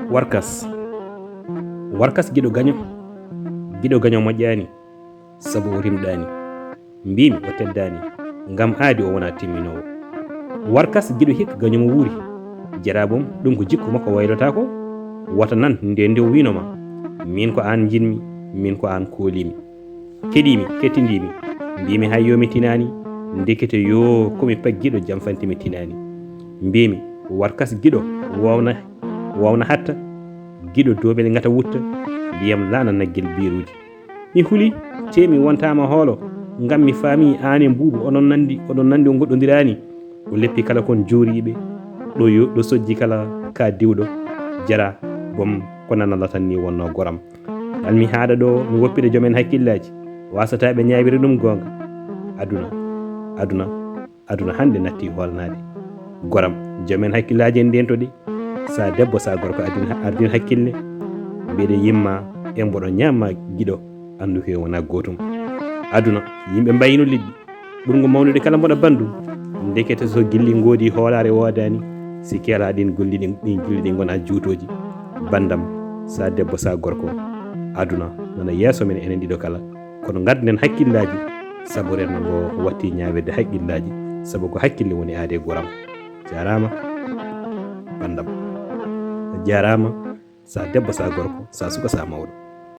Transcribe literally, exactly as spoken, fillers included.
Warkas. Warkas giɗo gaño. Giɗo gaño moƴƴaani, sabu o rimɗaani. Mbiimi o teddaani, ngam aadi o wonaa timminoowo. Warkas giɗo hikka gaño mo wuuri. Jaraabum, ɗum ko jikku makko waylata ko. Wota nan nde nde o wiino ma, "Min ko aan njiɗmi, min ko aan koolimi." Keɗiimi, kettindiimi. Mbiimi hay yo mi tinaani, ndekete yo ko mi paggiɗo jam fanti mi tinaani. Mbiimi, warkas giɗo wawna, wawna hatta, giɗo doobel ngata wutta, ndiyam laana naggel biiruuji. Mi huli, tee mi wontaama hoolo, ngam mi faami aan e Mbuubu oɗon nandi, oɗon nandi on ngoɗɗondiraani. O leppi kala kon juuriiɓe, ɗo yo, ɗo sojji kala ka diwɗo, jara, bom, ko nanalatan ni wonno goram. Ngal mi haaɗa ɗo, mi woppita joomen hakkillaaji, wasata ɓe ñaawira ɗum goonga. Aduna, aduna, aduna hannde natti hoolnaade. Goram, joomen hakkillaaji en ndento de, sa debbo, sa gorko, adin, ardin hakkille. Mbiɗa yimma, e mboɗo ñaamma giɗo, anndu ko wona gootum. Aduna, yimɓe mbayino liɗɗi, ɓurngo mawnude kala mboɗo banndum. Ndekete so gilli ngoodi hoolaare woodaani, si keelaa ɗin golli ɗin, ɗin gilli ɗin ngona juutooji. Banndam, sa debbo, sa gorko, aduna nana yeeso men enen ɗiɗo kala. Kono ngadden hakkillaaji, sabu renndo ngo watti ñaawirde hakkillaaji, sabu ko hakkille woni aade goram. Jaaraama, banndam. Jaaraama, sa debbo, sa gorko, sa suka, sa mawɗo.